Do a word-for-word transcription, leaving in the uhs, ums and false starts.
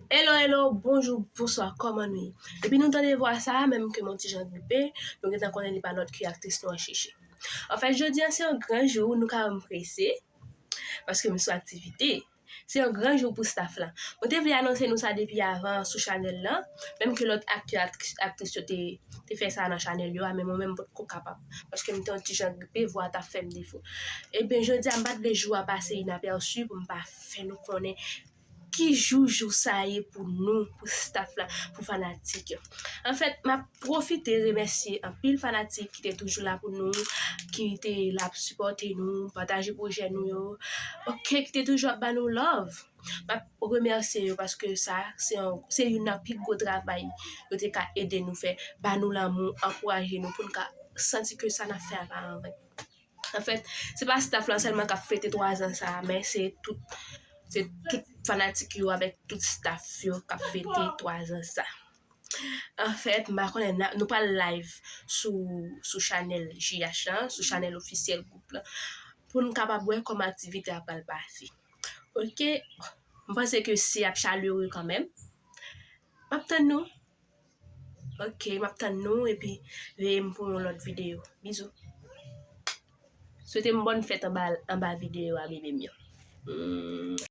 Hello, hello, bonjou, bonswa, kòman nou ye? Depi nou tande vwa sa a, menm ke m on ti jan gripe, nou gentan konnen li pa lòt ke aktris nou an, Chichi. Anfèt, jodi a se yon gran jou, nou ka wè m prese, paske m sou aktivite. Se yon gran jou pou staff la. Mwen te vle anonse nou sa depi avan sou chanèl lan, menm ke lòt aktè, aktris, aktris yo te, te fè sa nan chanèl yo a, men mwen menm m potko kapab. Paske m te yon ti jan gripe, vwa t ap fè m defo. Ebyen, jodi a m pa t vle jou a pase inapèsi pou m pa fè nou konnen ki jou jou sa ye pou nou, pou staff la, pou fanatik yo. Anfèt, m ap pwofite remèsye anpil fanatik ki te toujou la pou nou, ki te la ap sipòte nou, pataje pwojè nou yo, oke, ki te toujou ap ba nou love. M ap remèsye yo paske sa, se yon, se youn nan pi gwo travay yo te ka ede nou fè, ba nou lanmou, ankouraje nou pou n ka santi ke sa n ap fè a pa anven. Anfèt, se pa staff lan sèlman k ap fete twa zan sa a, men se tout, se tout fanatik yo avèk tout staff yo k ap fete twa zan sa. Anfèt, m pa konnen, n a, nou pral live sou, sou chanèl J H lan, sou chanèl ofisyèl gwoup lan, pou n kapab wè kòman aktivite a pral pase. Oke, m panse ke se ap chalere kanmenm. M ap tann nou. Oke, m ap tann nou epi veye m pou yon lòt videyo. Bizou. Swete m bòn fèt anba, anba videyo a, bebe m yo. Mm.